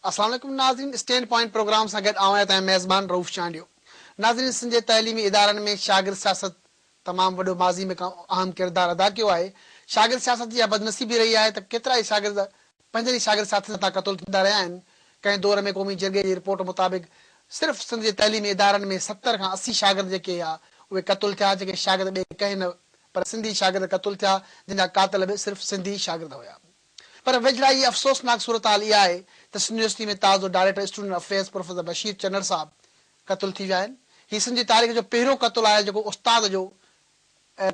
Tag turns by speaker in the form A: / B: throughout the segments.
A: السلام عليڪم ناظرين اسٽينڊ پوائنٽ پروگرام سان گڏ آئون آهيان توهان جو ميزبان رئوف چانڊيو ناظرين سنڌ جي تعليمي ادارن ۾ شاگرد سياست تمام وڏو ماضي ۾ اهم ڪردار ادا ڪيو آهي شاگرد سياست جي اها بدنصيبي رهي آهي ته ڪيترائي شاگرد پنهنجن ئي شاگرد ساٿين هٿان قتل ٿيندا رهيا آهن ڪنهن دور ۾ قومي جرڳي جي رپورٽ مطابق صرف سنڌ جي تعليمي ادارن ۾ 70 کان 80 شاگرد جيڪي هيا اهي قتل ٿيا جيڪي شاگرد ٻئي ڪنهن نه پر سنڌي شاگرد قتل ٿيا جن جا قاتل به صرف سنڌي شاگرد هيا. پر ويجهڙائي جي افسوسناڪ صورتحال اها آهي ته سنڌ يونيورسٽي ۾ تازو director student affairs professor Bashir Channar صاحب قتل ٿي ويا آهن. هي سنڌ جي تاريخ جو پهريون قتل آهي جيڪو استاد جو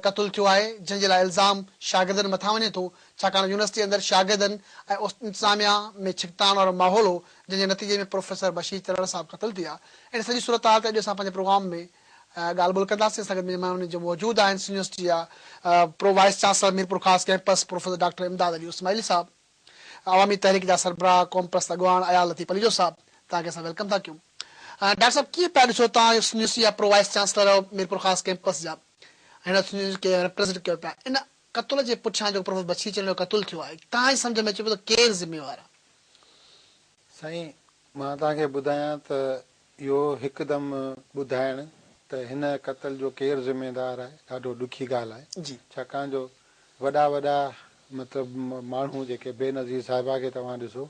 A: قتل ٿيو آهي جنهن جي لاء الزام شاگردن مٿان وڃي ٿو ڇاڪاڻ يونيورسٽي اندر شاگردن ۽ انتظاميا ۾ ڇڪتاڻ وارو ماحول هو جنهن جي نتيجي ۾ پروفيسر بشير چنڙ صاحب قتل ٿي ويا. ان سڄي صورتحال تي اڄ اسان پنهنجي پروگرام ۾ ڳالهه ٻولهه ڪنداسين. اسان گڏ مهمان جو موجود آهن سنڌ يونيورسٽي جا pro vice chancellor Mirpurkhas campus professor doctor Imdad Ali Ismaili صاحب، عوامي تحريڪ جا سربراهه قومپرست اڳواڻ اياز لطيف پليجو صاحب توهان کي اسان welcome ٿا ڪيون. ڊاڪٽر صاحب ڪيئن پيا ڏسو توهان سنڌ يونيورسٽي جا پرو وائيس چانسلر آهيو ميرپورخاص ڪيمپس جا هن سنڌ يونيورسٽي کي ريپريزنٽ ڪيو پيا ان قتل جي پٺيان جيڪو پروفيسر بشير چنڙ جو قتل ٿيو آهي توهان جي سمجهه ۾ اچي پيو ته ڪير ذميوار آهي؟
B: سائين مان توهان کي ٻڌايان ته اهو هڪدم ٻڌائڻ ته هن قتل جو ڪير ذميدار آهي ڏاڍو ڏکي ڳالهه آهي ڇاڪاڻ جو وڏا وڏا مطلب ماڻهو جيڪي بينظير صاحبه کي توهان ڏسو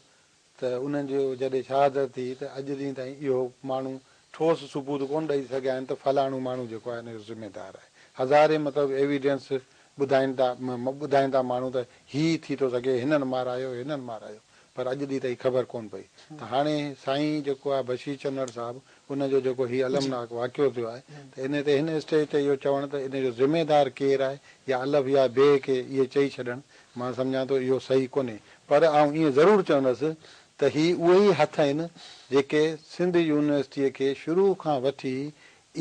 B: ته انهن جو جڏهن شهادت ٿي ته اڄ ڏينهن تائين اهو ماڻهو ٺوس ثبوت ڪونه ڏئي سگهيا آهن ته فلاڻو ماڻهو جيڪو آهي ان جو ذميدار آهي هزارين مطلب ايويڊنس ٻڌائين ٿا ٻڌائين ٿا ماڻهو ته هي ٿي ٿو سگهي هنن مارايو هنن مارايو پر اڄ ڏينهن تائين خبر ڪونه پئي ته هاڻي سائين جيڪو آهي بشير چنڙ صاحب ان جو جيڪو هي المناڪ واقعو ٿيو آهي ته ان تي هن اسٽيج تي اهو چوڻ ته ان جو ذميدار ڪير آهي يا الف يا بي کي اهي چئي ڇڏڻ مان سمجهان ٿو اهو صحيح ڪونهي پر آئون ائين ضرور چوندس ته هي اهي ئي هٿ آهن جيڪي سنڌ يونيورسٽيء کي شروع کان وٺي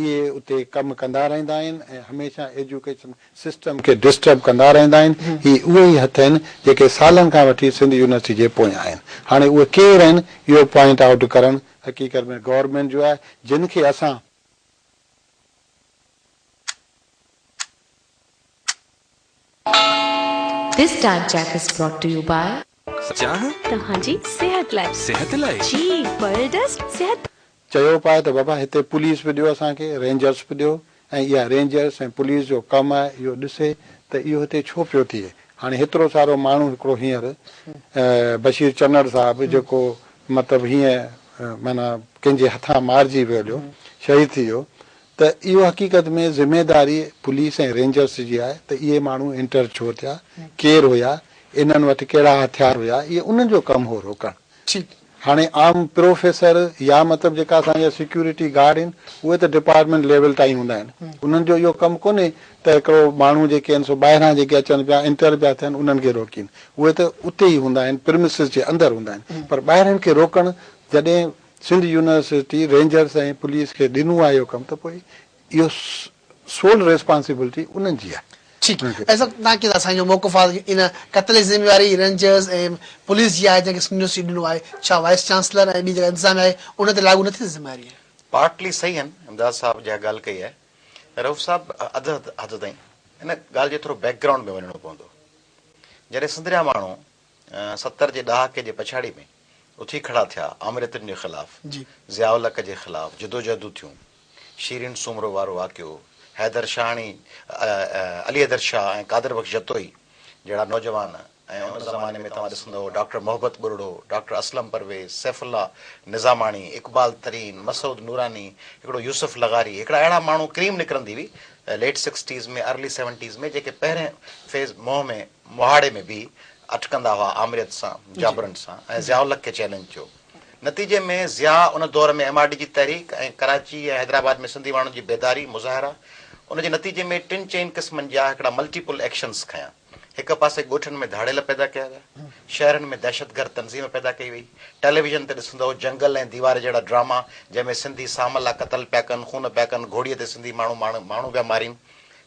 B: اهي اتي ڪم ڪندا رهندا آهن ۽ هميشه ايجوڪيشن سسٽم کي ڊسٽرب ڪندا رهندا آهن. هي اهي ئي هٿ آهن جيڪي سالن کان وٺي سنڌ يونيورسٽي جي پويان آهن. هاڻي اهي ڪير آهن اهو پوائنٽ آئوٽ ڪرڻ حقيقت ۾ گورنمينٽ جو آهي جن کي اسان.
C: This time check is brought to you by.
D: چانهه؟
C: توهان جي صحت لاء.
D: صحت لاء؟
C: جي پرل ڊسٽ صحت.
B: چيو پائي ته بابا هتي پوليس به ڏيو اسان کي رينجرس به ڏيو ۽ اها رينجرس ۽ پوليس جو ڪم آهي اهو ڏسي ته اهو هتي ڇو پيو ٿئي هاڻي هيترو سارو ماڻهو هڪڙو هينئر بشير چنڙ صاحب جيڪو مطلب هينئن معنيٰ ڪنهن جي هٿان مارجي ويو هليو شهيد ٿي ويو ته اهو حقيقت ۾ ذميداري پوليس ۽ رينجرس جي آهي ته اهي ماڻهو انٽر ڇو ٿيا ڪير هيا انهن وٽ ڪهڙا هٿيار هيا اهي انهن جو ڪم هو روڪڻ. هاڻي عام پروفيسر يا مطلب جيڪا اسان جا سيڪيورٽي گارڊ آهن اهي ته ڊپارٽمينٽ ليول تائين هوندا آهن انهن جو اهو ڪم ڪونهي ته هڪڙو ماڻهو جيڪي آهن سو ٻاهران جيڪي اچن پيا انٽر پيا ٿين انهن کي روڪين اهي ته اتي ئي هوندا آهن پرمسز جي اندر هوندا آهن پر ٻاهرين کي روڪڻ جڏهن سنڌ يونيورسٽي رينجرس ۽ پوليس کي ڏنو آهي اهو ڪم ته پوء اهو سول ريسپانسبلٽي انهن جي آهي.
A: ٺيڪ ايسا توهان ڪيئن ٿا سائين جو موقف آهي ان قتل جي ذميواري رينجرز ۽ پوليس جي آهي جنهن کي سنڌ يونيورسٽي ڏنو آهي ڇا وائيس چانسلر ۽ ٻي جيڪا انتظاميا آهي ان تي لاڳو نه ٿيندي ذميواري؟
E: پارٽلي صحيح آهن امداد صاحب جيڪا ڳالهه ڪئي آهي رئوف صاحب اڌ حد تائين ان ڳالهه جي ٿورو بيڪ گرائونڊ ۾ وڃڻو پوندو جڏهن سنڌ جا ماڻهو 70 جي ڏهاڪي جي پڇاڙي ۾ اٿي کڙا ٿيا آمريتن جي خلاف، ضياء الحق جي خلاف جدوجهدون ٿيون، شيرين سومرو وارو واقعو، حيدر شاهاڻي، علي حيدر شاهه ۽ قادر بخش جتوئي جهڙا نوجوان ۽ ان زماني ۾ توهان ڏسندؤ ڊاڪٽر محبت ٻرڙو، ڊاڪٽر اسلم پرويز، سيف الله نظاماڻي، اقبال ترين، مسعود نوراني، هڪڙو يوسف لغاري، هڪڙا اهڙا ماڻهو ڪريم نڪرندي هئي ليٽ سڪسٽيز ۾ ارلي سيونٽيز ۾ جيڪي پهرين فيز منهن ۾ مهاڙي ۾ بيهي اٽڪندا هئا آمريت سان، جابرن سان ۽ ضياء الحق کي چئلينج ٿيو. نتيجي ۾ ضياء ان دور ۾ ايم آر ڊي جي تحريڪ ۽ ڪراچي ۽ حيدرآباد ۾ سنڌي ماڻهن جي بيداري، مظاهرا، ان جي نتيجي ۾ ٽن چئن قسمن جا هڪڙا ملٽيپل ايڪشنز کنيا. هڪ پاسي ڳوٺن ۾ ڌاڙيل پيدا ڪيا ويا، شهرن ۾ دهشتگرد تنظيم پيدا ڪئي وئي، ٽيليويزن تي ڏسندؤ جنگل ۽ ديوار جهڙا ڊراما جنهن ۾ سنڌي ساملا قتل پيا ڪن، خون پيا ڪن، گهوڙي تي سنڌي ماڻهو ماڻهو پيا مارين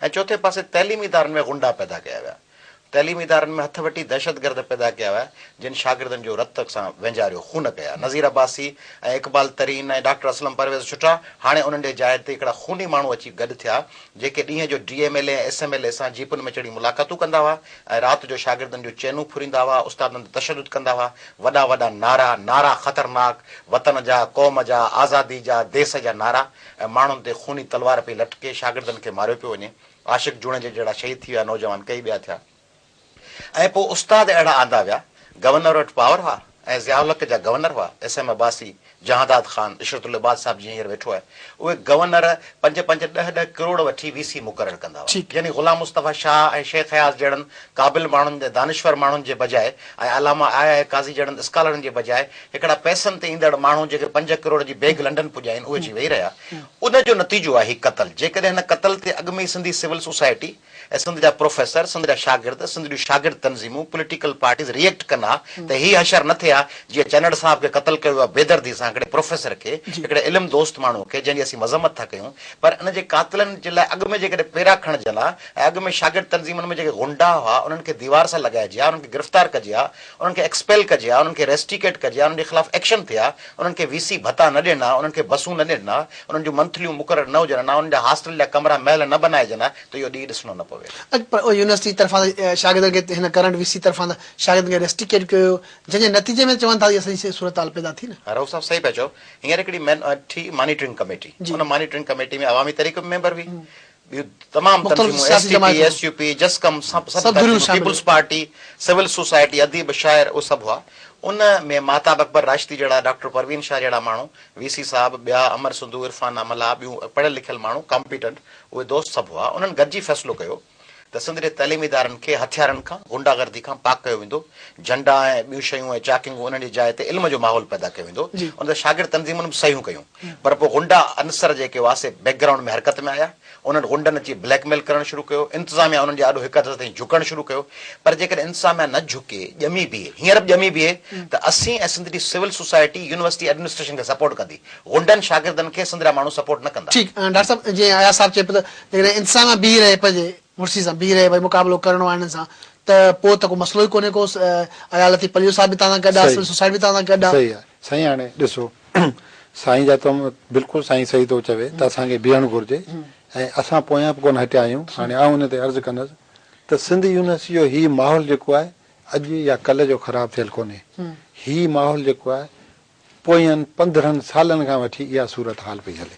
E: ۽ چوٿين پاسي تعليمي ادارن ۾ غنڊا پيدا ڪيا ويا. تعليمي ادارن ۾ هٿ وٺي دهشتگرد پيدا ڪيا ويا، جن شاگردن جو رت سان وهنجاريو، خون ڪيا. نذير عباسي ۽ اقبال ترين ۽ ڊاڪٽر اسلم پرويز ڇٽا، هاڻي انهن جي جاء تي هڪڙا خوني ماڻهو اچي گڏ ٿيا، جيڪي ڏينهن جو ڊي ايم ايل اي ۽ S M L اي سان جيپن ۾ چڙهي ملاقاتون ڪندا هئا ۽ رات جو شاگردن جون چينون ڦريندا هئا، استادن تي تشدد ڪندا هئا، وڏا وڏا نعرا، نعرا خطرناڪ، وطن جا، قوم جا، آزادي جا، ديس جا نعرا ۽ ماڻهن تي خوني تلوار پئي لٽڪي، شاگردن کي ماريو پيو وڃي. عاشق جوڻيجي جهڙا شهيد ٿي ويا نوجوان ڪيئي ٻيا ٿيا ۽ پوء استاد اهڙا آندا ويا گورنر وٽ پاور هئا ۽ ضياء الحق جا گورنر هئا ايس ايم عباسي جهانداد خان عشرت العباد صاحب جيئن هينئر ويٺو آهي اهي گورنر پنج پنج ڏهه ڏهه ڪروڙ وٺي وي سي مقرر ڪندا هئا يعني غلام مصطفيٰ شاهه ۽ شيخ اياز جهڙن قابل ماڻهن ۽ دانشور ماڻهن جي بجاء ۽ علامه آء آء قاضي جهڙن اسڪالرن جي بجاء هڪڙا پئسن تي ايندڙ ماڻهو جيڪي پنج ڪروڙ جي بيگ لنڊن پڄائين اهي اچي ويهي رهيا. ان جو نتيجو آهي هي قتل. جيڪڏهن هن قتل تي اڳ ۾ ئي سنڌي سول سوسائٽي ۽ سنڌ جا پروفيسر، سنڌ جا شاگرد، سنڌ جون شاگرد تنظيمون، پوليٽيڪل پارٽيز ري ايڪٽ ڪن ها ته هي حشر نه ٿئي ها جيئن چنڙ صاحب کي قتل ڪيو ويو آهي بيدردي سان هڪڙي پروفيسر کي، هڪڙي علم دوست ماڻهو کي جنهن جي اسين مذمت ٿا ڪيون پر ان جي قاتلن جي لاء اڳ ۾ جيڪڏهن پيرا کڻجن ها ۽ اڳ ۾ شاگرد تنظيمن ۾ جيڪي غنڊا هئا انهن کي ديوار سان لڳائجي ها انهن کي گرفتار ڪجي ها انهن کي ايڪسپيل ڪجي ها، انهن کي ريسٽيڪيٽ ڪجي ها، انهن جي خلاف ايڪشن ٿئي ها، انهن کي وي سي ڀتا نه ڏين ها، انهن کي بسون نه ڏين ها، انهن جون منٿليون مقرر نه هجن ها، انهن جا هاسٽل جا ڪمرا محل نه بنائجن ها ته اهو ڏينهن ڏسڻو نه پوي ها.
A: اڄ پر يونيورسٽي طرفان ته شاگردن کي هن ڪرنٽ وي سي طرفان ته شاگردن کي ريسٽيڪيٽ ڪيو ويو جنهن جي نتيجي ۾ چون ٿا ته اها سڄي صورتحال پيدا ٿي نه.
E: ها رئوف صاحب صحيح پيا چئو. هينئر هڪڙي مين ٺھي مانيٽرنگ ڪميٽي ان مانيٽرنگ ڪميٽي ۾ عوامي تحريڪ به ميمبر هئي ٻيون تمام
A: مختلف
E: تنظيمون ايس
A: سياسي
E: ٽي پي،
A: جماعتون
E: ايس يو پي، جسقم سڀ سڀ
A: سڀ ڌريون
E: تنظيمون
A: شامل
E: پيپلز
A: هيون.
E: پارٽي، سول سوسائٽي، اديب، شاعر اهي سڀ هئا. ان ۾ ماهتاب اڪبر راشدي جهڙا، ڊاڪٽر پروين شاهه جهڙا ماڻهو، وي سي صاحب، ٻيا امر سنڌو، عرفان ملاح، ٻيون پڙهيل لکيل ماڻهو، ڪامپيٽنٽ، اهي دوست سڀ هئا. انهن گڏجي فيصلو ڪيو ته سنڌ جي تعليمي ادارن کي هٿيارن کان، غنڊا گردي کان پاڪ ڪيو ويندو. جهنڊا ۽ ٻيون شيون ۽ چاڪنگون انهن جي جاء تي علم جو ماحول پيدا ڪيو ويندو. ان تي شاگرد تنظيمن به صحيحون ڪيون. پر پوء غنڊا عنصر جيڪي هئا سي بيڪ گرائونڊ ۾ حرڪت ۾ آيا. انهن غنڊن اچي بليڪ ميل ڪرڻ شروع ڪيو. انتظاميا انهن جي آڏو هڪ حد تائين جهڪڻ شروع ڪيو. پر جيڪڏهن انتظاميا نه جهڪي، ڄمي بيهي، هينئر به ڄمي بيهي ته اسين ۽ سنڌ جي سول سوسائٽي يونيورسٽي ايڊمنسٽريشن کي سپورٽ ڪندي. غنڊن شاگردن کي سنڌ جا ماڻهو سپورٽ نه ڪندا.
A: ٺيڪ ڊاڪٽر صاحب جيئن اياز صاحب چئي پيو ته جيڪڏهن انتظاميا بيهي رهي پنهنجي مڙسي سان بيهي رهي ڀئي مقابلو ڪرڻو آهي هنن سان ته پوء ته ڪو مسئلو ئي ڪونهي ڪو اياز لطيف پليجو صاحب به توهان سان گڏ آهي سول
B: صحيح
A: سوسائٽي به توهان سان گڏ آهي.
B: صحيح آهي سائين هاڻي ڏسو سائين جا تم بلڪل سائين صحيح ٿو چوي ته اسان کي بيهڻ گهرجي ۽ اسان پويان به ڪونه هٽيا آهيون هاڻي آئون ان تي عرض ڪندس ته سنڌ يونيورسٽي جو هي ماحول جيڪو آهي اڄ يا ڪلهه جو خراب ٿيل ڪونهي هي ماحول جيڪو آهي پوين 15 سالن کان وٺي اها صورت حال پئي هلي.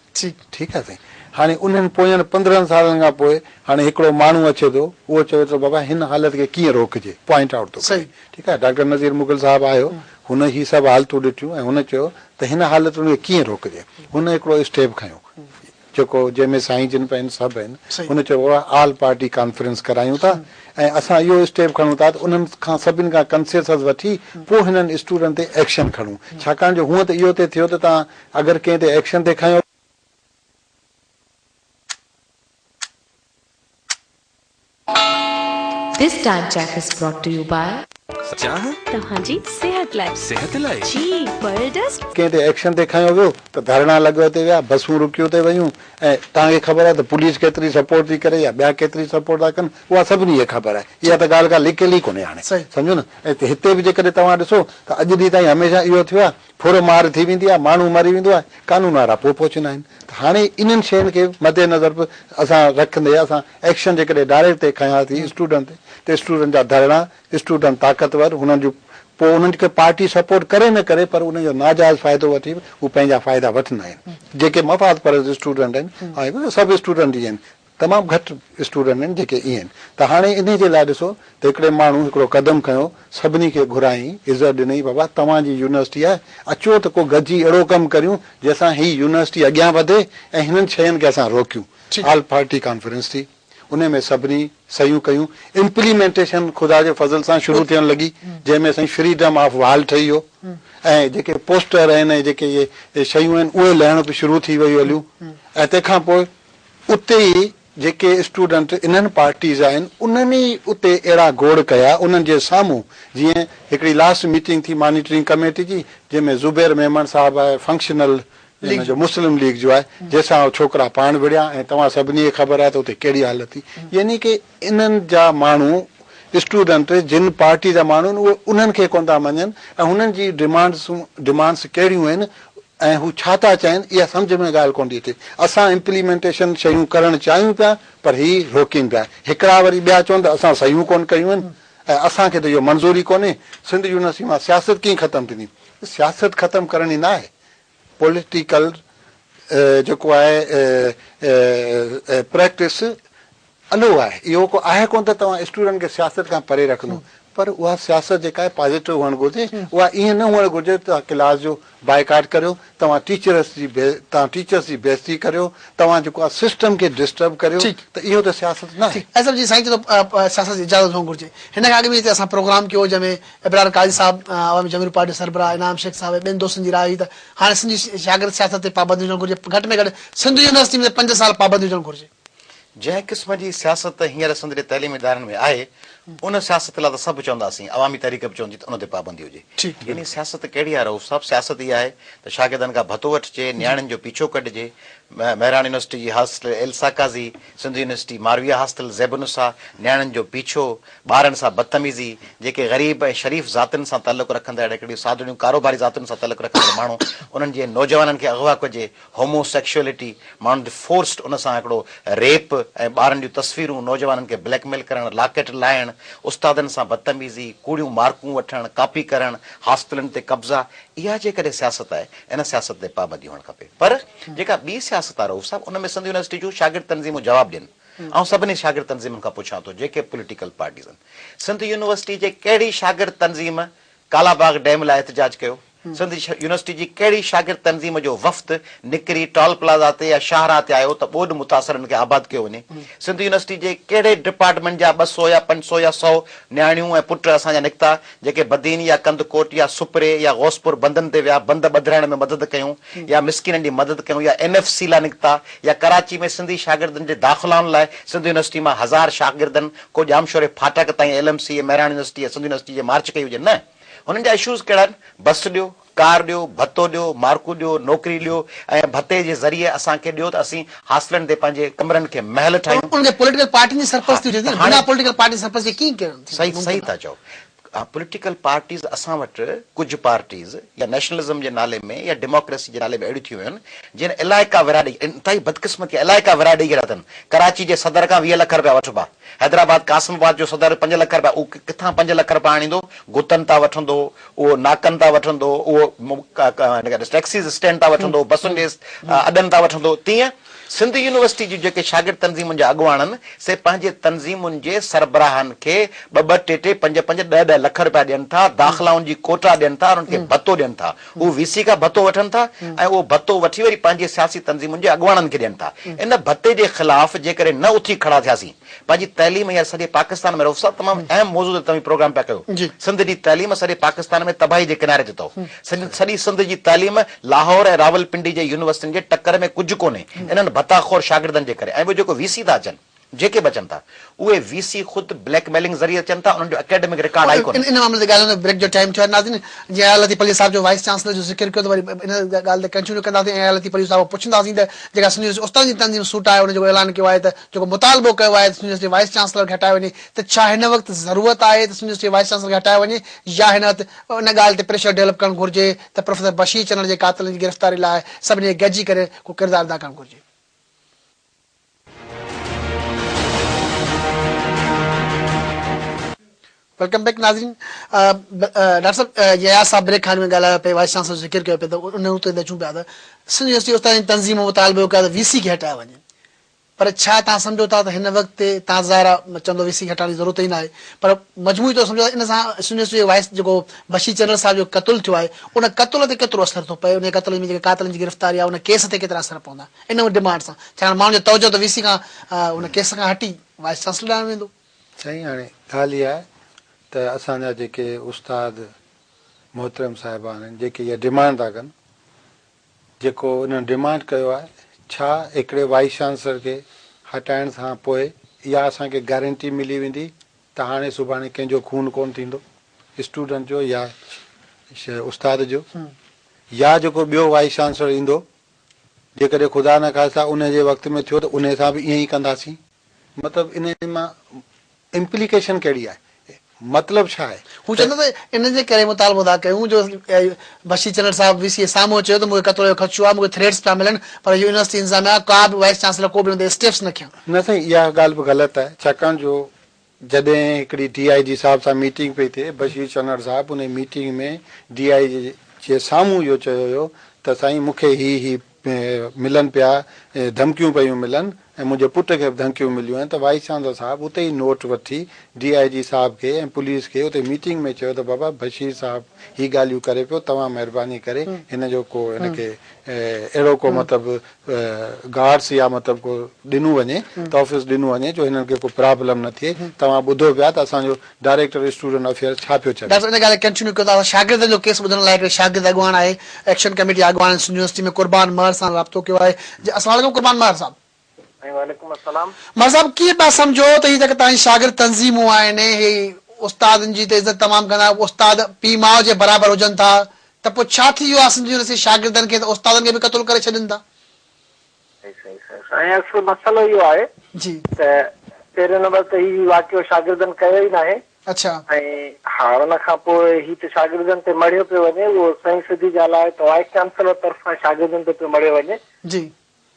B: ٺيڪ آهي سائين. هاڻي انهن پوين 15 سالن کان پوء هاڻي هڪڙو ماڻهو اچي ٿو اهو چوي ٿو بابا هن حالت کي ڪيئن روڪجي پوائنٽ آئوٽ ٿو ڪري. ٺيڪ آهي ڊاڪٽر نذير مغل صاحب آيو هن هي سڀ حالتون ڏٺيون ۽ هن چيو ته هن حالتن کي ڪيئن روڪجي. هن هڪڙو اسٽيپ کنيو. جيڪو جنهن ۾ سائين جن به آهن سڀ آهن هن چيو بابا آل پارٽي ڪانفرنس ڪرايون ٿا ۽ اسان اهو اسٽيپ کڻون ٿا ته انهن کان سڀن کان ڪنسيسس وٺي پوء هنن اسٽوڊنٽ تي ايڪشن کڻون ڇاڪاڻ جو هونء ته اهو ٿي ٿيو ته توهان اگر ڪنهن تي ايڪشن ٿي کنيو
C: This time check is brought to you by.
D: چانهه؟
C: توهان جي صحت لاء.
D: صحت لاء؟
C: جي پرل ڊسٽ.
B: ڪنهن تي ايڪشن تي کنيو ويو ته ڌرڻا لڳيو تي ويا، بسون رڪيو تي ويون ۽ توهان کي خبر آهي ته پوليس ڪيتري سپورٽ ٿي ڪري يا ٻيا ڪيتري سپورٽ ٿا ڪن اها سڀني کي خبر آهي اها ته ڳالهه ڪا لڪيل ئي ڪونهي هاڻي سمجهو نه ۽ هتي به جيڪڏهن توهان ڏسو ته اڄ ڏينهن تائين هميشه اهو ٿيو آهي ڦر مار ٿي ويندي آهي، ماڻهو مري ويندو آهي، قانون وارا پوء پهچندا آهن ته هاڻي انهن شين کي مد نظر به اسان رکندي اسان ايڪشن جيڪڏهن ڊائريڪٽ تي کنياسين اسٽوڊنٽ تي ته اسٽوڊنٽ جا ڌرڻا، اسٽوڊنٽ طاقتور هنن جون پوء انهن کي پارٽي سپورٽ ڪري نه ڪري پر انهن جو ناجائز فائدو وٺي به هو پنهنجا فائدا وٺندا آهن جيڪي مفاد پرست اسٽوڊنٽ آهن ۽ سڀ اسٽوڊنٽ ئي آهن تمام گهٽ اسٽوڊنٽ آهن جيڪي ائين آهن ته هاڻي انهي جي لاء ڏسو ته هڪڙي ماڻهو هڪڙو قدم کنيو سڀني کي گهرايائين عزت ڏنائين بابا توهان جي يونيورسٽي آهي اچو ته ڪو گڏجي اهڙو ڪم ڪريون جنهن سان هي يونيورسٽي اڳيان وڌي ۽ هنن شين کي اسان روڪيون آل پارٽي ڪانفرنس ٿي انهي ۾ سڀني صحيحون ڪيون امپليمينٽيشن خدا جي فضل سان شروع ٿيڻ لڳي جنهن ۾ سائين فريڊم آف وال ٺهي ويو ۽ جيڪي پوسٽر آهن ۽ جيڪي اهي شيون آهن اهي لهڻ به شروع ٿي ويون هليون ۽ تنهن کان پوء اتي ئي جيڪي اسٽوڊنٽ انهن پارٽيز جا آهن انهن ئي اتي اهڙا گوڙ ڪيا انهن جي سامهون جيئن هڪڙي لاسٽ ميٽنگ ٿي مانيٽرنگ ڪميٽي جي جنهن ۾ زبير ميمڻ صاحب آهي فنڪشنل ان جو مسلم ليگ جو آهي جنهن سان ڇوڪرا پاڻ وڙهيا ۽ توهان سڀني کي خبر آهي ته اتي ڪهڙي حالت ٿي يعني ڪي انهن جا ماڻهو اسٽوڊنٽ جن پارٽي جا ماڻهو آهن اهي انهن کي ڪونه ٿا مڃن ۽ هنن جي ڊمانڊس ڊمانڊس ڪهڙيون آهن ۽ هو ڇا ٿا چاهين اها سمجهه ۾ ڳالهه ڪونه ٿي اچي. اسان امپليمينٽيشن شيون ڪرڻ چاهيون پيا پر هي روڪين پيا. هڪڙا وري ٻيا چون ته اسان صحيحون ڪونه ڪيون آهن ۽ اسان کي ته اهو منظور ئي ڪونهي. سنڌ يونيورسٽي مان سياست ڪيئن ختم ٿيندي؟ سياست ختم ڪرڻي ناهي. پوليٽيڪل جيڪو آهي پريڪٽس الو آهي. اهو ڪو آهي ڪونه ته توهان اسٽوڊنٽ کي سياست کان پري رکندو پر اها سياست جيڪا آهي پازيٽو هئڻ گهرجي. اها ائين نه هئڻ گهرجي ته توهان ڪلاس جو بائيڪاٽ ڪريو، توهان ٽيچرس جي توهان ٽيچرس جي بيعزتي ڪريو، توهان جيڪو آهي سسٽم کي ڊسٽرب ڪريو ته اهو ته سياست ناهي.
A: ايس ايم جي سائين چيو ته سياست جي اجازت هئڻ گهرجي. هن کان اڳ ۾ هتي اسان پروگرام ڪيو هو جنهن ۾ ابرار قاضي صاحب، عوامي جمهوري پارٽي جو سربراهه انعام شيخ صاحب ۽ ٻين دوستن جي راء هئي ته هاڻي سنڌ جي شاگرد سياست تي پابندي هجڻ گهرجي، گهٽ ۾ گهٽ سنڌ يونيورسٽي ۾ ته پنج سال پابندي هجڻ گهرجي.
E: جنهن قسم جي سياست هينئر سنڌ جي تعليمي ادارن ۾ آهي، ان سياست لاء ته سڀ چونداسين، عوامي تحريڪ به چوندي ته ان تي پابندي هجي. يعني سياست ڪهڙي آهي رئوف صاحب، سياست اها آهي ته شاگردن کان ڀتو وٺجي، نياڻين جو پيڇو ڪڍجي، مهراڻ يونيورسٽي جي hostel Elsa Qazi, Sindh university Marvia hostel Zeb Unnisa, نياڻين جو پيڇو، ٻارن سان بدتميزي، جيڪي غريب ۽ شريف ذاتين سان تعلق رکندڙ هڪڙيون سادڙيون ڪاروباري ذاتين سان تعلق رکندڙ ماڻهو انهن جي نوجوانن کي اغوا ڪجي، هومو سيڪشوئلٽي، ماڻهن تي فورسڊ ان سان هڪڙو ريپ ۽ ٻارن جون تصويرون نوجوانن کي بليڪ ميل ڪرڻ، لاڪيٽ لاهڻ، استادن سان بدتميزي، ڪوڙيون مارڪون وٺڻ، ڪاپي ڪرڻ، هاسٽلن تي قبضا، اها جيڪڏهن سياست آهي ان سياست تي پابندي هئڻ کپي پر جيڪا ٻي سياست آهي رئوف صاحب ان ۾ سنڌ يونيورسٽي جون شاگرد تنظيمون جواب ڏين. آئون سڀني شاگرد تنظيمن کان پڇان ٿو جيڪي پوليٽيڪل پارٽيز آهن سنڌ يونيورسٽي جي ڪهڙي شاگرد تنظيم ڪالا باغ ڊيم لاء احتجاج ڪيو؟ سنڌ يونيورسٽي جي ڪهڙي شاگرد تنظيم جو وفد نڪري ٽال پلازا تي يا شاهراهه تي آيو ته ٻوڏ متاثرن کي آباد ڪيو وڃي؟ سنڌ يونيورسٽي جي ڪهڙي ڊپارٽمينٽ جا 200 يا 500 يا سئو نياڻيون ۽ پٽ اسان جا نڪتا جيڪي بدين يا ڪنڌڪوٽ يا سپري يا غوثپور بندن تي ويا بند ٻڌرائڻ ۾ مدد ڪيون يا مسڪينن جي مدد ڪيون يا اين ايف سي لاء نڪتا يا ڪراچي ۾ سنڌي شاگردن جي داخلائن لاء سنڌ يونيورسٽي مان هزار شاگردن ڪو ڄامشوري ڦاٽڪ تائين L M C ۽ Mehran university ۽ Sindh university جي مارچ ڪئي هجي نه هنن جا اشوز ڪهڙا آهن بس ڏيو ڪار ڏيو ڀتو ڏيو مارڪون ڏيو نوڪري ڏيو ۽ ڀتي جي ذريعي اسان کي ڏيو ته اسين هاسٽلن تي پنهنجي ڪمرن کي محل ٺاهيون.
A: ان کي پوليٽيڪل پارٽين جي سرپرستي هجي ٿي نه بنا پوليٽيڪل پارٽي جي سرپرستي ڪيئن ڪرڻ
E: صحيح صحيح ٿا چئو پوليٽيڪل پارٽيز اسان وٽ ڪجهه پارٽيز يا نيشنلزم جي نالي ۾ يا ڊيموڪريسي جي نالي ۾ اهڙيون ٿي ويون آهن جن علائقا ورهائي ڏئي انتهائي بدقسمتي آهي علائقا ورهائي ڏئي ڇڏيا اٿن ڪراچي جي صدر کان 20 لک رپيا وٺبا حيدرآباد قاسم آباد جو صدر 5 لک رپيا اهو ڪٿان 5 لک رپيا آڻيندو گتن تان وٺندو اهو ناڪن تان وٺندو اهو ٽيڪسيز اسٽينڊ تان وٺندو بسن جي اڏن تان وٺندو تيئن سنڌ يونيورسٽي جون جيڪي شاگرد تنظيمن جا اڳواڻ آهن، سي پنهنجي تنظيمن جي سربراهن کي ٻه ٻه، ٽي ٽي، پنج پنج، ڏهه ڏهه لک رپيا ڏين ٿا، داخلائن جي ڪوٽا ڏين ٿا، انهن کي ڀتو ڏين ٿا. هو وي سي کان ڀتو وٺن ٿا ۽ اهو ڀتو وٺي وري پنهنجي سياسي تنظيمن جي اڳواڻن کي ڏين ٿا. ان ڀتي جي خلاف جيڪڏهن نه اٿي کڙا ٿياسين، پنهنجي تعليم هينئر سڄي پاڪستان ۾ رئوف صاحب تمام اهم موضوع تي توهين پروگرام پيا ڪيو. سنڌ جي تعليم سڄي پاڪستان ۾ تباهي جي ڪناري تي اٿو. سڄي سنڌ جي تعليم لاهور ۽ راولپنڊي جي يونيورسٽين جي ٽڪر ۾ ڪجهه ڪونهي انهن ڀتا خور شاگردن جي ڪري ۽ ٻيو جيڪو وي سي ٿا اچن جيڪي به اچن ٿا اهي وي سي خود بليڪ ميلنگ ذريعي اچن ٿا انهن جو اڪيڊمڪ رڪارڊ آهي ڪونهي.
A: ان معاملي تي ڳالهائيندي بريڪ جو ٽائيم ٿيو آهي ناظرين جيئن اياز لطيف پليجي صاحب جو وائيس چانسلر جو ذڪر ڪيو ته وري ان ڳالهه تي ڪنٽينيو ڪنداسين ۽ اياز لطيف پليجي صاحب کان پڇنداسين ته جيڪا سنڌ يونيورسٽي استادن جي تنظيم سوٽا آهي ان جيڪو اعلان ڪيو آهي ته جيڪو مطالبو ڪيو آهي ته سنڌ يونيورسٽي وائيس چانسلر کي هٽايو وڃي ته ڇا هن وقت ضرورت آهي ته سنڌ يونيورسٽي وائيس چانسلر کي هٽايو وڃي يا هن وقت ان ڳالهه تي پريشر ڊولپ ڪرڻ گهرجي ته پروفيسر بشير چنڙ جي قاتلن جي گرفتاري لاء سڀني کي گڏجي ڪري ڪو ڪردار ادا ڪرڻ گهرجي. Welcome back ناظرين ڊاڪٽر صاحب يحيٰ صاحب بريڪ کان اڳ ۾ ڳالهايو پئي وائيس چانسلر جو ذڪر ڪيو پئي ته ان نقطي تي اچون پيا ته سنڌ يونيورسٽي استادن جي تنظيم مطالبو ڪيو ته وي سي کي هٽايو وڃي پر ڇا توهان سمجهو ٿا ته هن وقت توهان ظاهر آهي چوندو وي سي کي هٽائڻ جي ضرورت ئي ناهي پر مجموعي طور سمجهو ته ان سان سنڌ يونيورسٽي جو وائيس جيڪو بشير چنڙ صاحب جو قتل ٿيو آهي ان قتل تي ڪيترو اثر ٿو پئي ان قتل ۾ جيڪي قاتلن جي گرفتاري آهي ان ڪيس تي ڪيترا اثر پوندا ان ڊمانڊ سان ڇاڪاڻ ماڻهن جو توجه ته وي سي کان ان ڪيس کان هٽي وائيس چانسلر ڏانهن ويندو.
B: سائين هاڻي ڳالهه اها آهي ته اسان جا جيڪي استاد محترم صاحبان آهن جيڪي اها ڊمانڊ ٿا ڪن جيڪو انهن ڊمانڊ ڪيو آهي ڇا هڪڙي وائيس چانسلر کي هٽائڻ کان پوء اها اسان کي گارنٽي ملي ويندي ته هاڻي سڀاڻي ڪنهن جو خون ڪونه ٿيندو اسٽوڊنٽ جو يا استاد جو يا جيڪو ٻيو وائيس چانسلر ايندو جيڪڏهن خدا نخواسته ان جي وقت ۾ ٿيو ته انهي سان به ائين ئي ڪنداسين. مطلب انهي مان امپليڪيشن ڪهڙي آهي؟ مطلب ڇا آهي؟
A: هو چون ٿا ته ان جي ڪري مطالبو ٿا ڪيون جو بشير چنڙ صاحب وي سي سامهون چيو ته مون کي قتل جو خدشو آهي مون کي ٿريٽس پيا ملن پر يونيورسٽي انتظاميا ڪا به وائيس چانسلر ڪو به ان تي اسٽيپس نه کنيا.
B: نه سائين اها ڳالهه به غلط آهي ڇاڪاڻ جو جڏهن هڪڙي ڊي I جي صاحب سان ميٽنگ پئي ٿئي بشير چنڙ صاحب انهي ميٽنگ ۾ ڊي I جي جي سامهون اهو چيو ويو ته سائين مون کي هي هي ملن پيا ڌمڪيون پيون ملن ۽ منهنجي پٽ کي به ڌمڪيون مليون آهن ته وائيس چانسلر صاحب اتي ئي نوٽ وٺي ڊي I جي صاحب کي ۽ پوليس کي اتي ميٽنگ ۾ چيو ته بابا بشير صاحب هي ڳالهيون ڪري پيو توهان مهرباني ڪري هن جو ڪو هن کي اهڙو ڪو مطلب گارڊس يا مطلب ڪو ڏنو وڃي تحفظ ڏنو وڃي جو هنن کي ڪو پرابلم نه ٿئي توهان ٻڌو پيا ته اسان جو ڊائريڪٽر اسٽوڊنٽ افيئرز ڇا پيو چوي.
A: ڊاڪٽر صاحب ان ڳالهه کي ڪنٽينيو ڪيو ته اسان شاگردن جو ڪيس ٻڌڻ لاء هڪڙي شاگرد اڳواڻ آهي ايڪشن ڪميٽي اڳواڻ سنڌ يونيورسٽي ۾ قربان مهر سان رابطو ڪيو آهي جي السلام عليڪم قربان مهر صاحب.
D: سائين وعليڪم السلام.
A: مهر صاحب ڪيئن پيا سمجهو ته هي جيڪي توهان جي شاگرد تنظيمون آهن هي استادن جي ته عزت تمام ڪندا استاد پيء ماء جي برابر هجن ٿا ته پوء ڇا ٿي ويو آهي سنڌ يونيورسٽي شاگردن کي ته استادن کي به قتل ڪري ڇڏين ٿا.
D: صحيح صحيح صحيح سائين اصل مسئلو اهو آهي
A: جي.
D: ته پهريون نمبر ته هي واقعو شاگردن ڪيو ئي ناهي
A: اڇا.
D: ۽ ها ان کان پوء هي ته شاگردن تي مڙهيو پيو وڃي اهو سائين سڌي ڳالهه آهي ته وائيس چانسلر طرفان شاگردن تي پيو مڙهيو وڃي.
A: جي.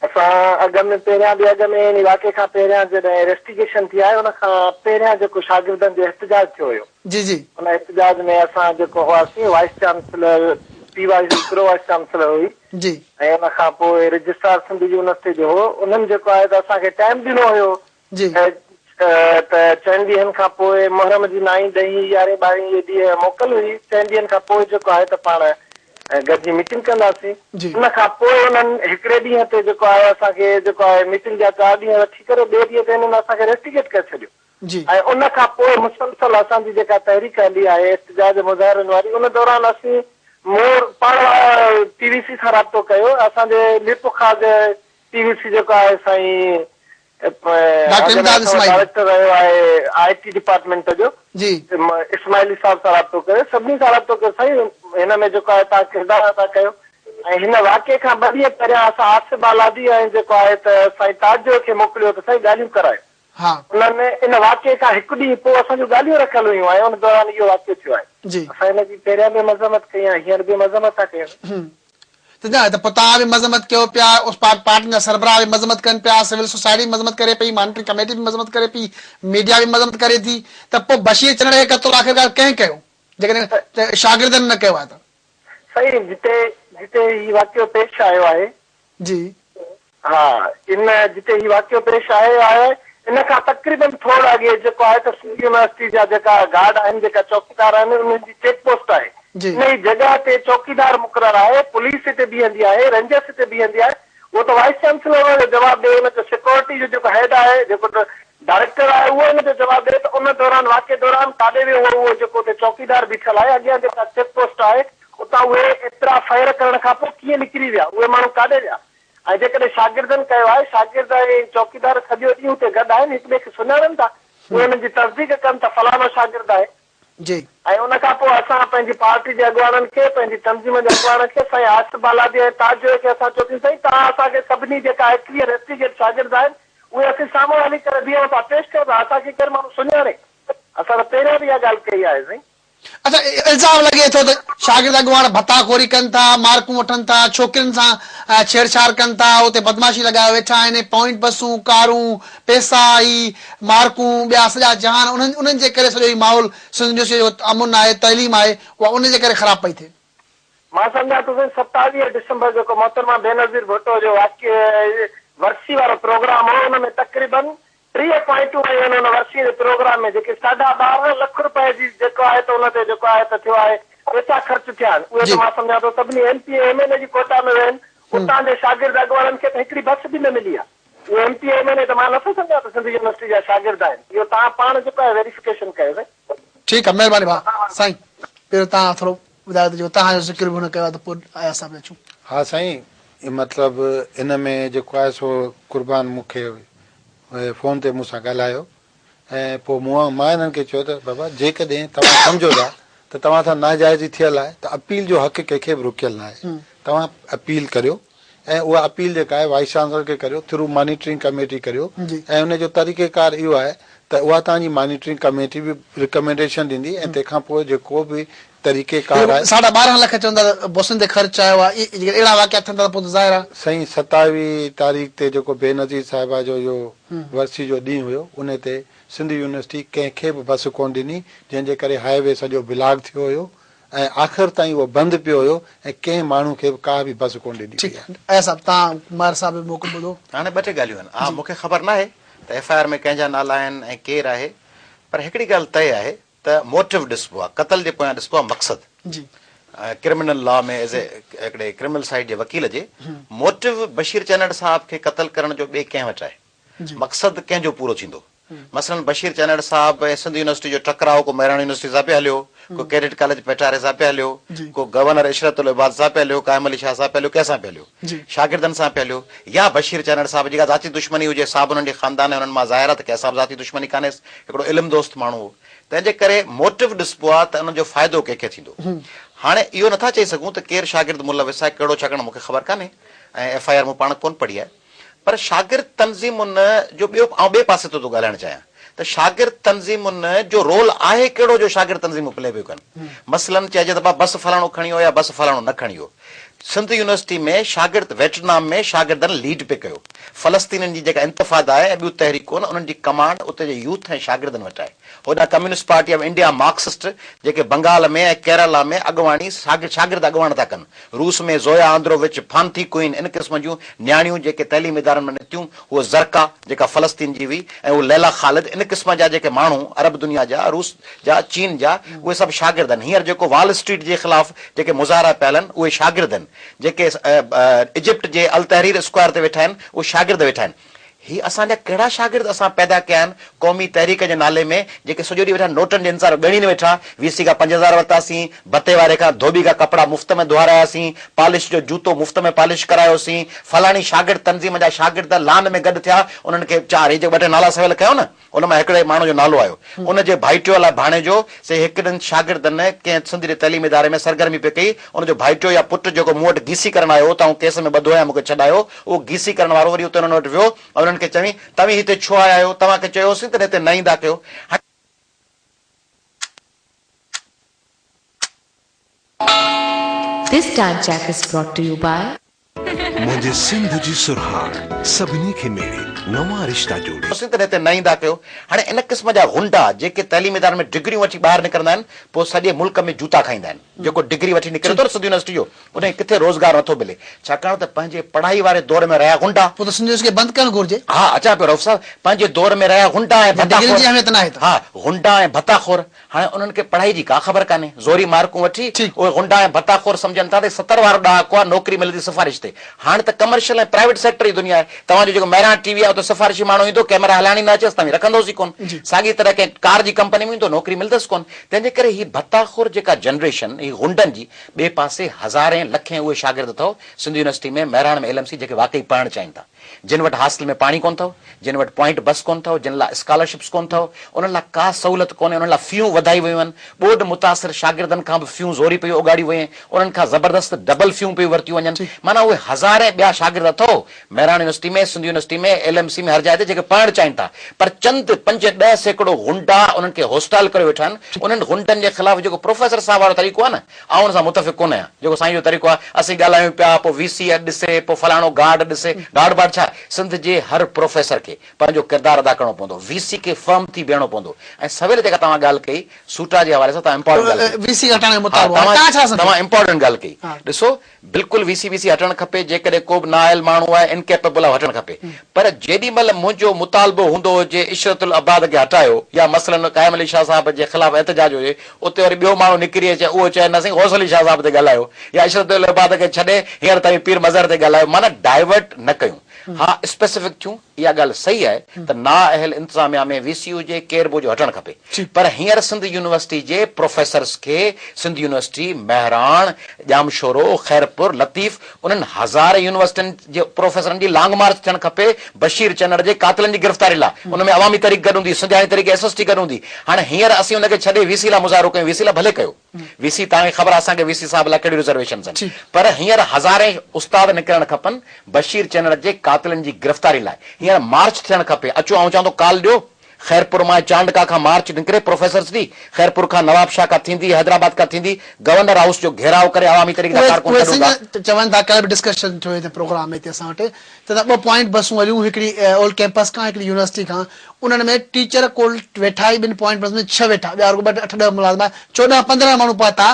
D: اسان اڳ ۾ پهريان به اڳ ۾ انهي واقعي کان پهريان جڏهن ريسٽيگيشن ٿي آهي ان کان پهريان جيڪو شاگردن جو احتجاج ٿيو هيو
A: جي جي.
D: ان احتجاج ۾ اسان جيڪو هئاسين vice chancellor P vice pro vice chancellor هئي
A: جي.
D: ۽ ان کان پوء رجسٽرار سنڌ يونيورسٽي جو هو انهن جيڪو آهي ته اسان کي ٽائيم ڏنو هيو
A: جي.
D: ته چئن ڏينهن کان پوء محرم جي نائين ڏهين يارهين ٻارهين اهي ڏينهن موڪل هئي چئن ڏينهن کان پوء جيڪو آهي ته پاڻ گڏجي ميٽنگ ڪنداسين.
A: جي.
D: ان کان پوء انهن هڪڙي ڏينهن تي جيڪو آهي اسان کي جيڪو آهي ميٽنگ جا چار ڏينهن وٺي ڪري ٻئي ڏينهن تي انهن اسان کي ريسٽيگيٽ ڪري ڇڏيو
A: جي.
D: ۽ ان کان پوء مسلسل اسان جي جيڪا تحريڪ هلي آهي احتجاج مظاهرن واري ان دوران اسين مور پاڻ پي وي سي سان رابطو ڪيو اسان جي ميرپورخاص جي پي وي سي جيڪو آهي سائين
A: ڊاڪٽر امداد اسماعيلي.
D: ڊائريڪٽر رهيو آهي آء ٽي ڊپارٽمينٽ جو
A: جي.
D: اسماعيلي صاحب سان رابطو ڪيو سڀني سان رابطو ڪيو سائين هن ۾ جيڪو آهي توهان ڪردار ادا ڪيو ۽ هن واقعي کان ٻه ڏينهن پهريان اسان آصف بالادي ۽ جيڪو آهي ته سائين تاج جويي کي موڪليو ته سائين ڳالهيون ڪرايو
A: ها.
D: انهن ان واقعي کان هڪ ڏينهن پوء اسان جون ڳالهيون رکيل هيون ۽ ان دوران اهو واقعو ٿيو آهي
A: جي.
D: اسان هن جي پهريان به مذمت ڪئي آهي هينئر به مذمت ٿا ڪيون.
A: ته نه ته پوء توهان به مذمت ڪيو پيا، اس پارٽين جا سربراهه به مذمت ڪن پيا، سول سوسائٽي به مذمت ڪري پئي، مانيٽرنگ ڪميٽي به مذمت ڪري پئي، ميڊيا به مذمت ڪري ٿي ته پوء بشير چنڙ کي قتل آخرڪار ڪنهن ڪيو؟ جيڪڏهن شاگردن نه ڪيو آهي ته.
D: سائين جتي جتي هي واقعو پيش آيو آهي.
A: جي.
D: ها ان جتي هي واقعو پيش آيو آهي ان کان تقريبن ٿورڙو اڳي جيڪو آهي ته سنڌ يونيورسٽي جا جيڪا گارڊ آهن جيڪا چوڪيدار آهن انهن جي چيڪ پوسٽ آهي
A: جي.
D: انهي جڳهه تي چوڪيدار مقرر آهي پوليس هتي بيهندي آهي رينجرس هتي بيهندي آهي اهو ته وائيس چانسلر ان جو جواب ڏئي ان جو سيڪورٽي جو جيڪو هيڊ آهي جيڪو ڊائريڪٽر آهي اهو ان جو جواب ڏئي ته ان دوران واقعي دوران ڪاڏي ويو هو اهو جيڪو اتي چوڪيدار بيٺل آهي اڳيان جيڪا چيڪ پوسٽ آهي اتان اهي ايترا فائر ڪرڻ کان پوء ڪيئن نڪري ويا اهي ماڻهو ڪاڏي ويا ۽ جيڪڏهن شاگردن ڪيو آهي، شاگرد ۽ چوڪيدار سڄو ڏينهن اتي گڏ آهن، هڪ ٻئي کي سڃاڻن ٿا، اهي انهن جي تصديق ڪن ته فلاڻو شاگرد آهي.
A: جي.
D: ۽ ان کان پوء اسان پنهنجي پارٽي جي اڳواڻن کي، پنهنجي تنظيم جي اڳواڻن کي، سائين آصف بالادي ۽ تاج جويي کي اسان چيو ته سائين توهان اسان کي سڀني جيڪا 21 ريسٽيگيٽ شاگرد آهن، اهي اسين سامهون هلي ڪري بيهون ٿا، پيش ڪيو ٿا، اسان کي ڪير ماڻهو سڃاڻي. اسان ته پهريان به اها ڳالهه ڪئي آهي سائين.
A: اڇا الزام لڳي ٿو ته شاگرد اڳواڻ ڀتا خوري ڪن ٿا، مارڪون وٺن ٿا، ڇوڪرين سان ڇيڙ ڇاڙ ڪن ٿا، اتي بدمعاشي لڳايو ويٺا آهن، پوائنٽ بسون، ڪارون، پئسا، هي مارڪون، ٻيا سڄا جهان انهن انهن جي ڪري سڄو هي ماحول سنڌ يونيورسٽي جو امن آهي، تعليم آهي اها ان جي ڪري خراب پئي ٿئي.
D: مان سمجهان ٿو سائين 27 ڊسمبر جيڪو محترمه بينظير ڀٽو جو واقعي ورسي وارو پروگرام هو ان ۾ تقريبن 30 پوائنٽون آيون آهن ان ورسيء جي پروگرام ۾ جيڪي ساڍا 12 لک روپيه جي جيڪو آهي ته ان تي جيڪو آهي ته ٿيو آهي پئسا خرچ ٿيا آهن اهي ته مان سمجهان ٿو سڀني M P A M N A جي ڪوٽا ۾ ويا آهن اتان جي شاگرد اڳواڻن کي ته هڪڙي بس به نه ملي آهي اهي M P A M N A ته مان نٿو سمجهان ته سنڌ يونيورسٽي جا شاگرد آهن اهو توهان پاڻ جيڪو آهي ويريفڪيشن ڪيو سائين.
A: ٺيڪ آهي مهرباني ڀاء سائين پهريون توهان ٿورو ٻڌايو ته جيڪو توهان جو ذڪر به هن ڪيو آهي ته پوء اياز صاحب ڏي اچون.
B: ها سائين مطلب ان ۾ جيڪو آهي سو قربان مون کي فون تي مون سان ڳالهايو ۽ پوء مون مان انهن کي چيو ته بابا جيڪڏهن توهان سمجهو ٿا ته توهان سان ناجائزي ٿيل آهي ته اپيل جو حق ڪنهن کي به رڪيل ناهي توهان اپيل ڪريو ۽ اها اپيل جيڪا آهي وائيس چانسلر کي ڪريو ٿرو مانيٽرنگ ڪميٽي ڪريو ۽ ان جو طريقيڪار اهو آهي ته اها توهان جي مانيٽرنگ ڪميٽي به رڪمينڊيشن ڏيندي ۽ تنهن کان پوء جيڪو به طريقي ڪار آهي.
A: ساڍا 12 لک چون ٿا ته بسن تي خرچ آيو آهي، جيڪڏهن اهڙا واقعا ٿين ٿا ته پوء ته ظاهر آهي.
B: سائين 27 تاريخ تي جيڪو بينظير صاحبه جو اهو ورسي جو ڏينهن هيو ان تي سنڌ يونيورسٽي ڪنهن کي به بس ڪونه ڏني جنهن جي ڪري هاء وي سڄو بلاڪ ٿيو هيو ۽ آخر تائين اهو بند پيو هيو ۽ ڪنهن ماڻهو کي به ڪا به بس ڪونه ڏني
A: ٺيڪ وئي آهي. اياز صاحب توهان ماهر صاحب جو موقف ٻڌو.
E: هاڻي ٻه ٽي ڳالهيون آهن. ها مون کي خبر ناهي ته ايف I R ۾ ڪنهن جا نالا آهن ۽ ڪير آهي پر هڪڙي ڳالهه طئي آهي ته موٽو ڏسبو آهي قتل جي پويان ڏسبو آهي مقصد.
A: جي.
E: ڪرمنل لا ۾ ايز اي هڪڙي ڪرمنل سائيڊ جي وڪيل جي موٽو بشير چنڙ صاحب کي قتل ڪرڻ جو ٻئي ڪنهن وٽ آهي؟ مقصد ڪنهن جو پورو ٿيندو؟ مثلاً بشير چنڙ صاحب ۽ سنڌ يونيورسٽي جو ٽڪراء ڪو مهراڻ يونيورسٽي سان پيو هليو، ڪو ڪيڊٽ ڪاليج پيٽاري سان پيو هليو، ڪو گورنر عشرت العباد سان پيو هليو، قائم علي شاهه سان پيو هليو، ڪنهن سان پيو هليو؟ شاگردن سان پيو هليو يا بشير چنڙ صاحب جي ڪا ذاتي دشمني هجي سا به انهن جي خاندان ۽ انهن مان ظاهر آهي ته ڪنهن سان به ذاتي دشمني ڪانهيس، هڪڙو علم دوست ماڻهو هو. تنهن جي ڪري موٽو ڏسبو آهي ته ان جو فائدو ڪنهن کي ٿيندو. هاڻي اهو نٿا چئي سگهون ته ڪير شاگرد ملوث آهي ڪهڙو ڇاڪاڻ مون کي خبر ڪانهي ۽ ايف I R مون پاڻ ڪونه پڙهي آهي. پر شاگرد تنظيمن جو ٻيو آئون ٻئي پاسي تي ٿو ڳالهائڻ چاهيان ته شاگرد تنظيمن جو رول آهي ڪهڙو جو شاگرد تنظيمون پلي پيون ڪن مثلاً چئجي ته بس فلاڻو کڻي ويو يا بس فلاڻو نه کڻي ويو سنڌ يونيورسٽي ۾ شاگرد ويٽنام ۾ شاگردن ليڊ پئي ڪيو فلسطينين جي جيڪا انتفاده آهي ۽ ٻيون تحريڪون انهن جي ڪمانڊ اتي جي يوٿ ۽ شاگردن وٽ آهي هوڏانهن communist party of India Marxist جيڪي بنگال ۾ ۽ ڪيرالا ۾ اڳواڻي شاگرد اڳواڻ ٿا ڪن روس ۾ زويا آندرووچ، فانٿي ڪوئن ان قسم جون نياڻيون جيڪي تعليم ادارن ۾ نڪتيون، هوء زرقا جيڪا فلسطين جي هئي ۽ هو ليليٰ خالد ان قسم جا جيڪي ماڻهو عرب دنيا جا، روس جا، چين جا اهي سڀ شاگرد آهن. هينئر جيڪو وال اسٽريٽ جي خلاف جيڪي مظاهرا پيا هلن اهي شاگرد آهن. جيڪي ايجپٽ جي التحرير اسڪوائر تي ويٺا آهن اهي شاگرد ويٺا آهن. هي اسان جا ڪهڙا شاگرد اسان پيدا ڪيا آهن قومي تحريڪ جي نالي ۾ جيڪي سڄو ڏينهن ويٺا نوٽن جي انتظار ڳڻين ويٺا وي سي کان 5000 ورتاسين ڀتي واري کان ڌوٻي کان ڪپڙا مفت ۾ ڌوئاراياسين پالش جو جوتو مفت ۾ پالش ڪرايوسين فلاڻي شاگرد تنظيم جا شاگرد لان ۾ گڏ ٿيا انهن کي چار هي جيڪي ٻه ٽي نالا سويل کنيو نه ان مان هڪڙي ماڻهو جو نالو آيو. ان جي ڀائٽيو الاء ڀاڻيجو، سي هڪڙن شاگردن ڪنهن سنڌ جي تعليمي اداري ۾ سرگرمي پئي ڪئي. ان جو ڀائٽيو يا پٽ جيڪو مون وٽ گيسي ڪرڻ آيو هو ته آئون ڪيس ۾ ٻڌو آهيان مون کي ڇڏايو. اهو گيسي ڪرڻ وارو وري اتي انهن وٽ ويو ۽ انهن کي چوين، توهين هتي ڇو آيا آهيو؟ توهان کي چيو هوسين ته هتي نه ايندا ڪيو.
C: This time check is brought to you by.
F: منهنجي سنڌ جي سرهاڻ سڀني کي ميڙي نوان رشتا جوڙي.
E: سين ته هتي نه ايندا ڪيو. هاڻي ان قسم جا غنڊا جيڪي تعليمي ادارن ۾ ڊگريون وٺي ٻاهر نڪرندا آهن پوء سڄي ملڪ ۾ جوتا کائيندا آهن. جيڪو ڊگري وٺي نڪري ٿو نه سنڌ يونيورسٽي جو ان کي ڪٿي روزگار نٿو ملي ڇاڪاڻ ته پنهنجي پڙهائي واري دور ۾ رهيا غنڊا.
A: پوء ته سنڌ يونيورسٽي کي بند ڪرڻ گهرجي.
E: ها اچان پيو رئوف صاحب پنهنجي دور ۾ رهيا غنڊا ۽ ڀتا
A: ڊگرين جي اهميت ناهي ته.
E: ها غنڊا ۽ ڀتا خور. هاڻي انهن کي پڙهائي جي ڪا خبر ڪانهي. زوري مارڪون وٺي اهي غنڊا ۽ ڀتا خور سمجهن ٿا ته 70 وارو ڏهاڪو آهي نوڪري ملندي سفارش تي. هاڻ ته ڪمرشل ۽ پرائيويٽ سيڪٽر جي دنيا آهي. توهان جو جيڪو مهراڻ ٽي وي آهي اتي سفارشي ماڻهو ايندو ڪئميرا هلائڻ ئي نه اچيس توهين رکندوس ئي ڪونه. ساڳي طرح ڪنهن ڪار جي ڪمپني ۾ ايندو نوڪري ملندس ڪونه. تنهن جي ڪري هي ڀتا خور جيڪا جنريشن هي غنڊن جي ٻئي پاسي هزارين لکين اهي شاگرد اٿو Sindh university ۾ Mehran ۾ L M C جيڪي واقعي پڙهڻ چاهين ٿا. جن وٽ هاسٽل ۾ پاڻي ڪونه اٿو، جن وٽ پوائنٽ بس ڪونه اٿو، جن لاء اسڪالرشپس ڪونه اٿو، انهن لاء ڪا سهولت ڪونهي، انهن لاء فيون وڌائي ويون آهن، ٻوڏ متاثر شاگردن کان به فيون زوري پيون اوڳاڙيون وڃن، انهن کان زبردست ڊبل فيون پيون ورتيون وڃن، معنيٰ اهي هزارين ٻيا شاگرد اٿو Mehran university ۾، Sindh university ۾، L M C ۾ هر جاء تي جيڪي پڙهڻ چاهين ٿا، پر چند پنج 10% غنڊا انهن کي هوسٽائل ڪريو ويٺا آهن، انهن غنڊن جي خلاف جيڪو پروفيسر صاحب وارو طريقو آهي نه، آئون ان سان متفق ڪونه آهيان. جيڪو سائين جو طريقو آهي، اسين ڳالهايون پيا، پوء وي سي ڏسي، پوء فلاڻو گارڊ ڏسي. گارڊ بارڊ ڇا؟ سنڌ جي هر پروفيسر کي پنهنجو ڪردار ادا ڪرڻو پوندو. وي سي کي فرم ٿي بيهڻو پوندو. ۽ سويل جيڪا توهان ڳالهه ڪئي، سوٽا جي حوالي سان توهان امپارٽنٽ ڳالهه ڪئي.
A: وي سي هٽائڻ جو مطالبو آهي. توهان ڇا سمجهو؟
E: توهان امپارٽنٽ ڳالهه ڪئي. ڏسو، بلڪل وي سي بي سي هٽڻ کپي، جيڪڏهن ڪو به نااهل ماڻهو آهي، انڪيپيبل آهي، هٽڻ کپي. پر جيڏي مهل منهنجو مطالبو هوندو هجي عشرت العباد کي هٽايو يا مثلاً قائم علي شاهه صاحب جي خلاف احتجاج هجي، اتي وري ٻيو ماڻهو نڪري اچي اهو چئي نه سائين غوث علي شاهه صاحب تي ڳالهايو يا عشرت العباد کي ڇڏي هينئر توهين پير مظهر تي ڳالهايو معنيٰ ڊائيورٽ نه ڪيون. ها اسپيسفڪ ٿيون اها ڳالهه صحيح آهي ته نااهل انتظاميا ۾ وي سي هجي ڪير به هجي هٽڻ کپي پر هينئر سنڌ يونيورسٽي جي پروفيسرس کي سنڌ يونيورسٽي، مهراڻ، ڄامشورو، خيرپور، لطيف انهن هزارين يونيورسٽين جي پروفيسرن جي لانگ مارچ ٿيڻ کپي بشير چنڙ جي قاتلن جي گرفتاري لا ان ۾ عوامي تحريڪ گڏ هوندي سنڌياڻي تحريڪ ايس ايس ٽي گڏ هوندي هاڻي هينئر اسين ان کي ڇڏي وي سي لا مظاهرو ڪيون وي سي لا ڀلي ڪيو وي سي توهان کي خبر آهي اسان کي وي سي صاحب لا ڪهڙيون رزرويشنز آهن پر هينئر هزارين استاد نڪرڻ کپن بشير چنڙ جي قاتلن جي گرفتاري لاء هينئر مارچ ٿيڻ کپي اچو آئون چوان ٿو ڪال ڏيو. خيرپور مان چانڊڪا کان مارچ نڪري پروفيسرز ڏي، خيرپور کان نوابشاهه کان ٿيندي حيدرآباد کان ٿيندي گورنر هائوس جو گهيراء ڪري عوامي تحريڪ جا
A: اهي
E: ڪارڪن
A: اهي
E: گڏ هوندا.
A: سائين چون ٿا ڪالهه به ڊسڪشن ٿيو هتي پروگرام ۾ هتي اسان وٽ ته ٻه پوائنٽ بسون هليون هڪڙي اولڊ ڪيمپس کان هڪڙي يونيورسٽي کان انهن ۾ ٽيچر ڪل ويٺا ئي ٻن پوائنٽ بس ۾ ڇهه ويٺا ٻيا رڳو ٻه اٺ ڏهه ملازم آيا 14 15 ماڻهو پهتا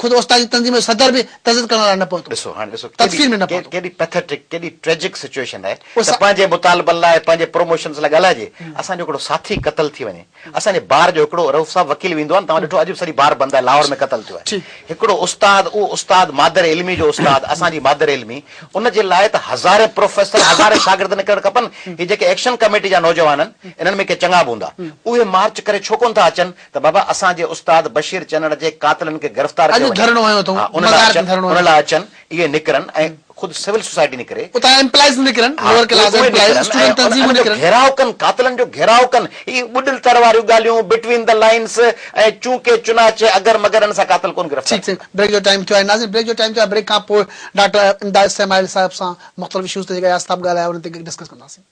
A: خود استاد جي تنظيم جو صدر به تعزيت ڪرڻ لاء نه پهتو
E: ڏسو هاڻي ڏسو
A: تدفين ۾ نه
E: ڪيڏي
A: پهتو.
E: ڪيڏي پيٿيٽڪ ڪيڏي ٽريجڪ سچوئيشن آهي
A: اهو
E: ته پنهنجي مطالبن لاء پنهنجي پروموشنز لاء ڳالهائجي اسان جو هڪڙو ساٿي قتل ٿي وڃي اسان جي بار جو هڪڙو رئوف صاحب وڪيل ويندو آهي نه توهان ڏٺو اڄ به سڄي بار بند آهي لاهور ۾ قتل ٿيو آهي هڪڙو استاد اهو استاد مادر علمي جو استاد اسان جي مادر علمي ان جي لاء ته هزارين پروفيسر هزارين شاگرد نڪرڻ کپن هي جيڪي ايڪشن ڪميٽي جا نوجوان آهن انهن ۾ ڪي چڱا به هوندا اهي مارچ ڪري ڇو ڪونه ٿا اچن ته بابا اسان جي استاد بشير چنڙ جي قاتلن کي گرفتار
A: اڄ
E: ڪيو وڃي
A: ڌرڻو هنيو اٿئون
E: ها ان لاء
A: مزار تي
E: اچن
A: ڌرڻو
E: ان
A: هنيو
E: لاء اچن اهي نڪرن ۽ خود سول سوسائٽي نڪري.
A: اتان ايمپلائيز نڪرن،
E: ها
A: لوئر ڪلاس
E: اهي
A: ايمپلائيز،
E: نڪرن ۽
A: اسٽوڊنٽ تنظيمون
E: ان جو
A: نڪرن.
E: گهيراء ڪن، قاتلن جو گهيراء ڪن. هي ٻڏل تر واريون ڳالهيون، بٽوين the lines ۽ چونڪه چنانچه اگر مگر ان سان قاتل ڪونه گرفتار
A: ٺيڪ سائين
E: ٿيندا.
A: بريڪ جو ٽائيم ٿيو آهي ناظرين بريڪ جو ٽائيم ٿيو آهي بريڪ کان پوء ڊاڪٽر امداد اسماعيل صاحب سان مختلف اشوز تي جيڪا اياز صاحب ڳالهايا انهن تي ڊسڪس ڪنداسين.